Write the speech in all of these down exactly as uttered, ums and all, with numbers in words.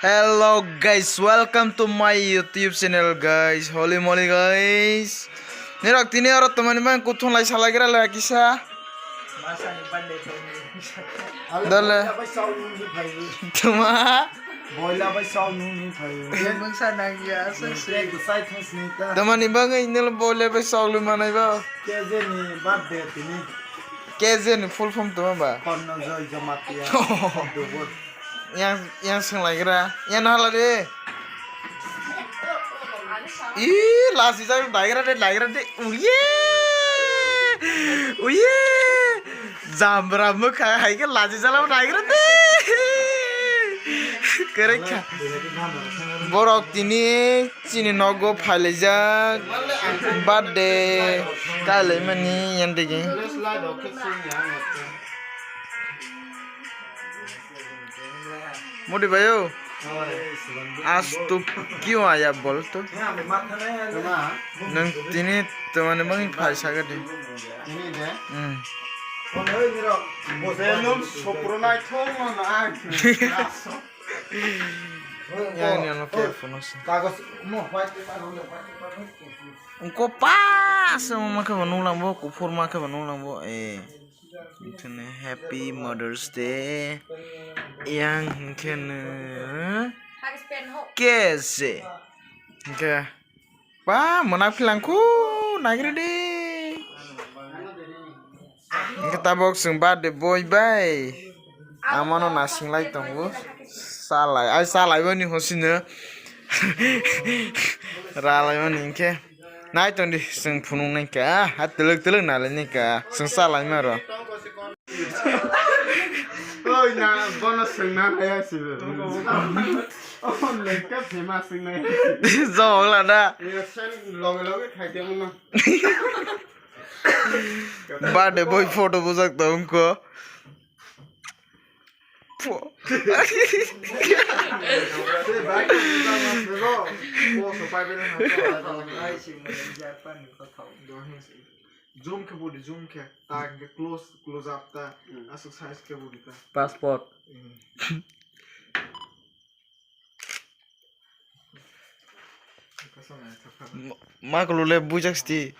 Hello guys, welcome to my YouTube channel guys. Holy moly guys. Nirok tini oro tomani bang kuthon lai salai gra lai kisa. Dale. Tuma. Boila bai sau nung ni phai. Mungsa nang ya, asa se. Tomani bang nil boila bai sau lu manai ba. K J ni birthday tini. K J ni full form tuma ba. Korno Joy Jamatia. Dubur. Yang, yang swnglaigra, yang nahala de. Ih, lasi jai daigra de, daigra de. Uye! Uye! Jambra mwkha hai khe lasi jala daigra de. Kwrwikha. Borok tini chini nogo phailaijak. Birthday kailaimani yandegi. Modi bhai o. Aaj tu kyun aaya bol to? Nwng tini twmani bagwi phai saga di. Hmm. Belum sopro naithok no na. Yang ni ano khe phone se. Ko pa se ma khe nung lang bo, kuphur ma khe nung lang bo, eh. Hingkheno Happy Mother's Day. Yang hingkheno K S A. Hingkhe ba mwnang philangkhu naigradi. Hingkhe tabok chwng birthday boy bai. Amano nasinglai tongo. Salai, ai salai bani hosino. Ralai mani hingkhe. Nai tong di, chwng phunuk nai kha, ha twlwk twlwk nai lai nai kha, chwng cha lai ma rw. Oi, na, bono swngna nai ya si. Oh, le ka phema swngna ya si. Jawab la da. Ye sen loge loge khai de mo. Birthday boy photo bujak tong ko. Zoom khe budi, zoom khe. Ta hingkhe close, close up ta. Aswk size khe budi ta. Passport. Ma-, makulu le bujak sti.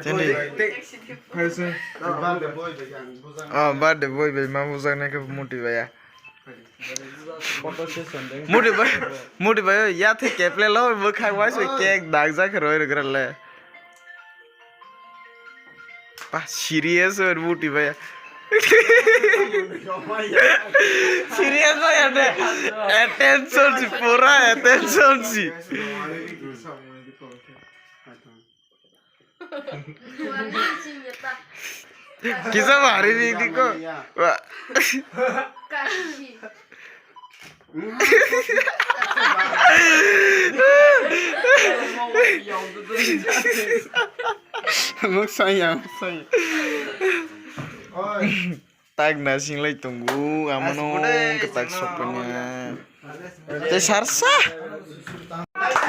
Tini. Oh, birthday boy bai ma bujak nai khe muti baya. Muti bai, muti bai ya the keple lo bo khai wai se cake dak jak roi roi le. Ba, serious oi, muti bhaiya. Serious oi, ade. Attention si, pura attention si. Kisa bhari ni diko. Ba. Mwsaya, mwsaya. Tak nasinglai tongo, amano kwtak sokpanya. Tei sarsa.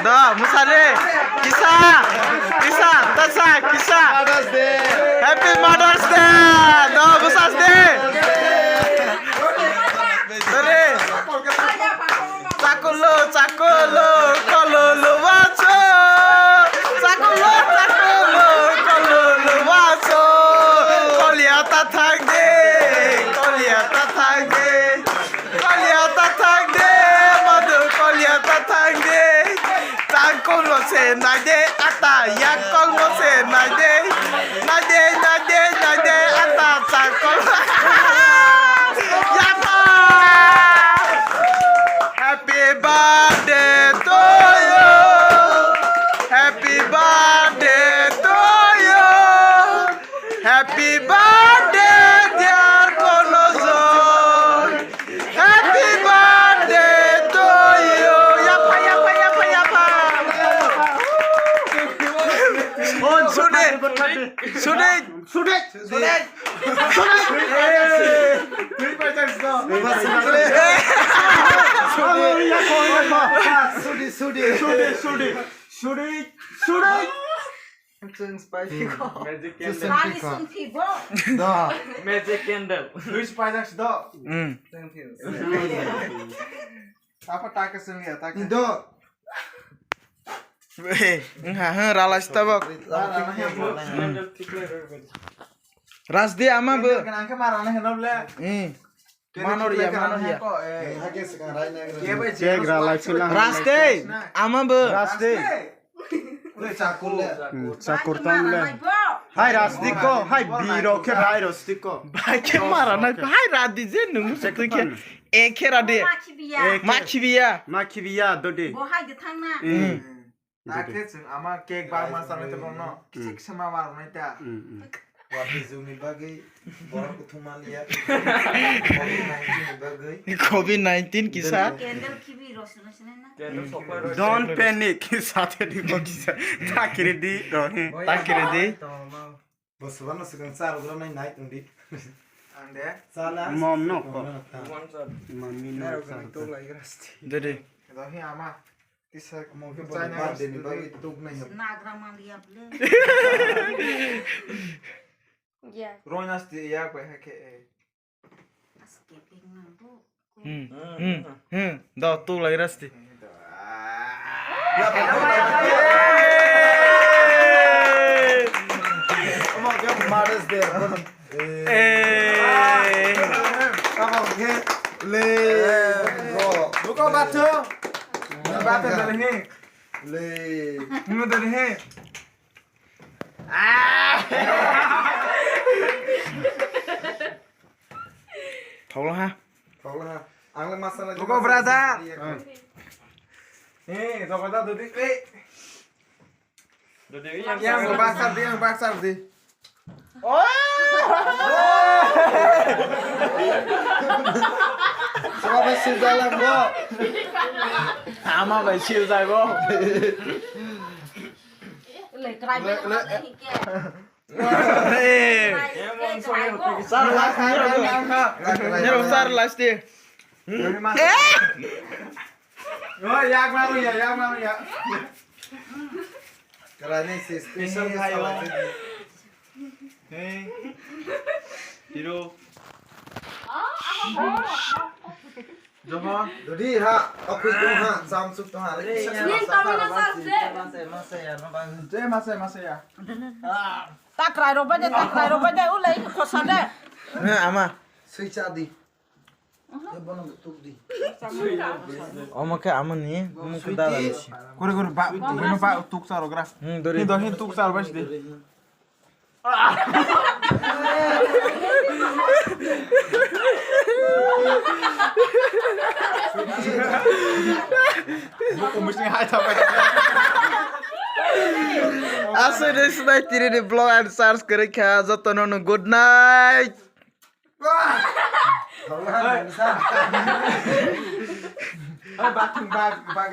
Da, mwsa de. Kisa. Kisa. Tasa. Kisa. Happy Mother's Day. Da, mwsa de. Dale. Chakolo, chakolo, kololo wacho. Chakolo, chakolo, kololo wacho. Kolia ta thang de. Kolia ta thang de. Kolia ta thang de, madu kolia ta thang de. Tangkol mo se nai de, ata yakol mo se nai de. Nai de, nai de, nai de, ata tangkol. Yapa! Happy birthday to you. Happy birthday to you. Happy birthday, dear Konozo. Happy birthday to you. Yapa, yapa, yapa, yapa. Oh, Sudhir. Sudhir. Sudhir. Sudhir. Sudhir. Sudhir. Sudhir. Sudhir. Chwng spicy ko. Magic candle. Magic candle. Twi spicy do. Mm. Thank you. Apa taka sing ya taka. Indo. Eh, ha ha, rala stabok. Rala na ya. Rasdi ama bo. Kan angke marana heno ble. Hmm. Manor ya, manor ya. Kek ralai sila. Raste, ama bo. Raste. Ule chakur. Hmm, chakur tam le. Hai Rasdi ko, hai biro ke hai Rasdi ko. Bai ke mara nai, hai Radi je nung se tu ke. E ke Radi. Machi biya. Machi biya dodi. Bo hai de thang na. Hmm. Takhe chwng ama cake bagma sanai tongo no. Kichik sama mar nai ta. Wati jugni bagwi borok kuthum maliya. Covid nineteen ni bagwi. Covid nineteen kisa. Candle khibi rosna sinai na. Don't panic. Sate di bo kisa. Takiri di rohi. Takiri di. Bo subano sikang char ugra nai nai tungdi. Ande. Chala. Mom no ko. Mom no ta. Mami no char. Dede. Rohi ama. Tisa mo ke bo birthday ni bagwi tuk nai. Nagra manliya ble. Ya. Roina sti ya kwe hake. Aske ping na bo. Hmm. Hmm. Hmm. Do tuk lai rasti. Omo ke Mother's Day. Eh. Omo ke le. Buko batu. Batu dari ni. Le. Mu dari he. Ah. Thokla ha. Thokla ha. Ang le masala. Buko brother. Eh, thokla dodi. Eh. Yang boxer di, yang boxer di. Oh! Sama bai siljago. Ama bai siljago. Le, le. Sar last year. Oh, yak maru ya, yak maru ya. Kerana si special kayo. Hey. Hero. Jomo. Dodi ha, aku itu ha, samsuk tu ha. Ni kami na sa se. Masa ya, no bang. Je masa masa ya. Takrai roba de, takrai roba de, ulai khosa de. Ama. Sui cha di. Omo khe amoni, omo khe dada. Kore kore ba, beno ba tuk charo gra. Hmm, dori. Ni dohin tuk charo bas de. Aswk de sinai tini ni vlog and search kwrwi kha jotono no good night. Wah! Tolong, bisa. Bathroom bag, bag